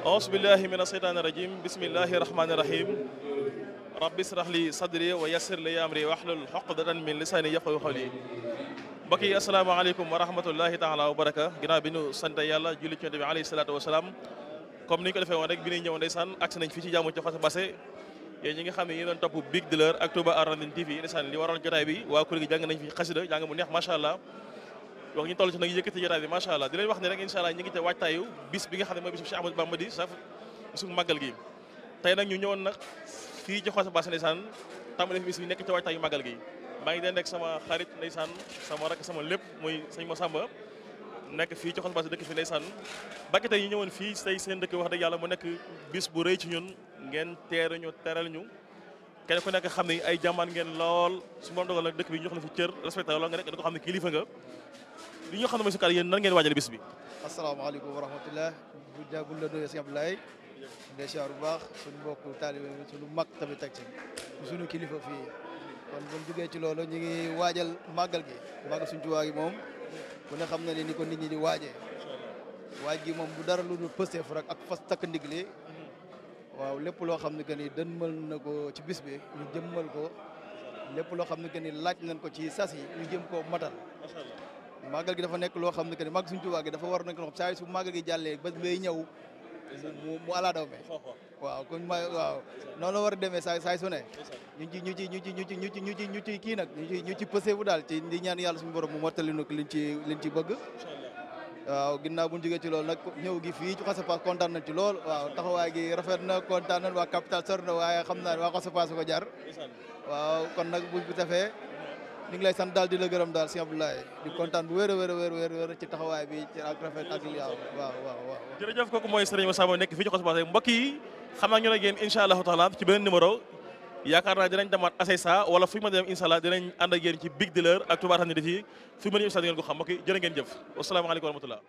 auzu billahi mina sheytaani rajim bismillahi rahmaani rahim rabbi israh li sadri wa yassir li amri wahlul uqdatan min lisaani yafqahu qawli. Mbokk yi asalaamaaleykum wa rahmatullahi taala wa baraka ginnaaw bi ñu sant yàlla julli ci Yonent bi alayhi salaatu wa salaam comme ni ñu ko defee woon rek bi ñuy ñëw ndeysaan agsi nañ fii ci jàmm ci Fass Basse yéen ñi nga xam ne yéen doon topp Big Dealer ak Touba Argentine TV ndeysaan li waroon jotaay bi waa kuréel gi jàng nañ fi xasida jàng mu neex macha allah wax ñu toll ci nag yëkkati jotaay bi macha allah di leen wax ne rek incha allah ñu ngi te waajtaayu bis bi nga xam ne mooy bis Cheikh Ahmadou Bamba di sa bisu màggal gi tey nag ñu ñëwoon nag fii ci Fass Basse ndeysaan tàmbali fi bis bi nekk ci waajtaayu màggal gi maa ngi den rek sama xarit ndeysaan sama rak sama lépp muy sëñ Massamba nekk fii ci Fass Basse dëkk fi ndeysaan bakki tey ñu ñëwoon fii tey seen dëkk wax dëgg yàlla mu nekk bis bu rëy ci ñun ngeen teeruñu teral ñu kenn ku nekk xam ne ay jàmmaan ngeen lool su moom dogal nag dëkk bi ñu jox la fi cër respecté lool nga nekk da ko xam ne kilifa nga li ñu xam ne mooy su kàddu yéen nan ngeen waajale bis bi. asalaamaaleykum wa rahmatulah bu jàggul la doyee sëñ Abdoulaye ndeysaar bu baax suñu mbokk taalibe suñu mag tamit teg ci suñu kilifa fii kon bu ñu jógee ci loolu ñu ngi waajal màggal gi màggal suñu Tuubaa gi moom ku ne xam na ne ni ko nit ñi di waajee waaj gi moom bu dara lu dul pësteef rek ak fas takk ndigli waaw lépp loo xam ne que ni dënmal na ko ci bis bi ñu jëmmal ko lépp loo xam ne que ni laaj nañ ko ci sas yi ñu jëm koo matal màggal gi dafa nekk loo xam ne que ni màggal suñu Tuubaa gi dafa war nañ ko saa su màggal gi jàllee ba bay ñëw mu ala daw me waaw kon waaw noonu la war a demee saay su ne ñu ci kii nag ñu ci pësee bu daal ci di ñaan yàlla suñu borom mu mottali nag liñ ci bëgg waaw ginnaaw bu ñu jógee ci loolu nag ñëw gi fii ci Fass Basse kontaan nañ ci lool waaw taxawaay gi rafet na kontaan nañ waa capital sor na waaye xam naa ne waa Fass Basse ko jar waaw kon nag bu tafee ñu ngi lay sant daal di la gërëm daal sëñ Abdoulaye di kontaan bu wér a wér ci taxawaay bi ci ak rafet ak waaw jërëjëf kooku mooy Serigne Massamba nekk fii ci Fass Basse mbokk yi xam naa ñu ne ngeen incha allahu taala ci beneen numéro yaakaar naa dinañ demaat Aseysa wala fu ñu mën a dem incha allah dinañ ànd ak yéen ci Big Dealer ak Touba Argentine fi mu ne ñu ngeen ko xam mbokk yi jërë ngeen jëf wasalaamaaleykum wa rahmatullah